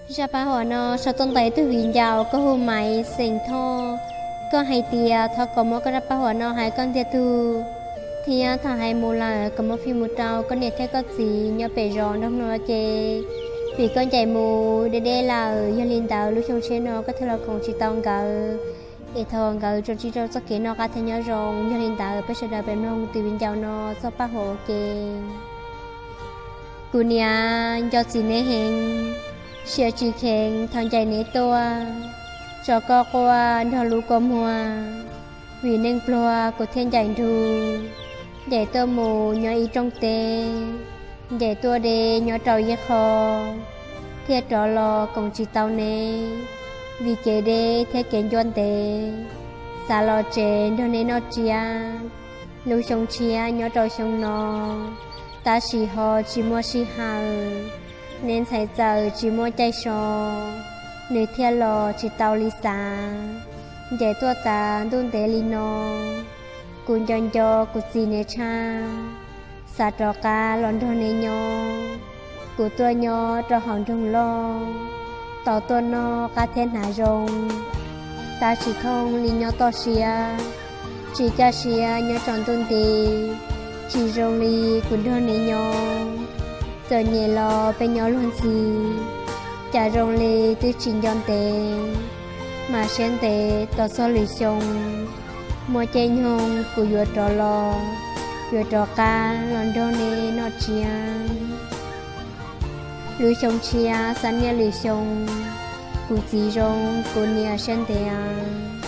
Zaj paj huam no sau tuaj ntawm ib tug viv ncaus, koj hu Maiv xeem Thoj. Koj hais tias thov kom muab koj zaj paj huam no hais koj ntiag tug, thiab thaum hais mus lawm kom muab fij mus rau koj niam thiab koj txiv nyob pem zos nrog mloog ua ke. Vim koj ncaim mus deb deb lawm, yog li ntawd lub xyoo tshiab no koj thiaj los koom tsis tau nkawd, es thov nkawd tsuas ntsib rau txoj kev noj qab thiab nyob zoo. Yog li ntawd peb sawv daws pem mloog tus viv ncaus no txoj paj huam ua ke. Kuv niam, nco txiv neb heev, siab tsis kheev thaum ncaim neb tuaj, tso koj quaj nrog lub kua muag. Vim neeg pluag kuv thiaj ncaim nrug, ncaim tuaj mus nyob ib rooj teb, ncaim tuaj de nyob rau ib qho, thiaj rov los koom tsis tau neb. Vim kev deb thiab kev ncua ntev, xav los tsev nrog neb noj tsiab. Lub xyoo tshiab nyob rau xyoo no, tab sis ho tsis muaj sij hawm, neb ntxhais txawm tsis muaj caij so, nws thiaj los tsis tau li xav. Ncaim tuaj tas ntuj ntev li no, kuv nco nco kuv txiv neb tshaj, xav rov qab los nrog neb nyob. Kuv tuaj nyob rau hauv nroog loj, tau tuaj noj qab thiab hnav zoo, tab sis thooj li nyob toj siab, tsis kaj siab nyob tsaus ntuj nti, tsis zoo li kuv nrog neb nyob. Txom nyem los peb nyob luag ntxhi, cas zoo li twb tsis nco ntev, mas siab ntev tos txog lwm xyoo, muaj caij nyoog kuv yuav rov los, yuav rov qab los nrog neb noj tsiab. Lub xyoo tshiab xav niaj lwm xyoo, kuv txiv zoo kuv niam siab ntev.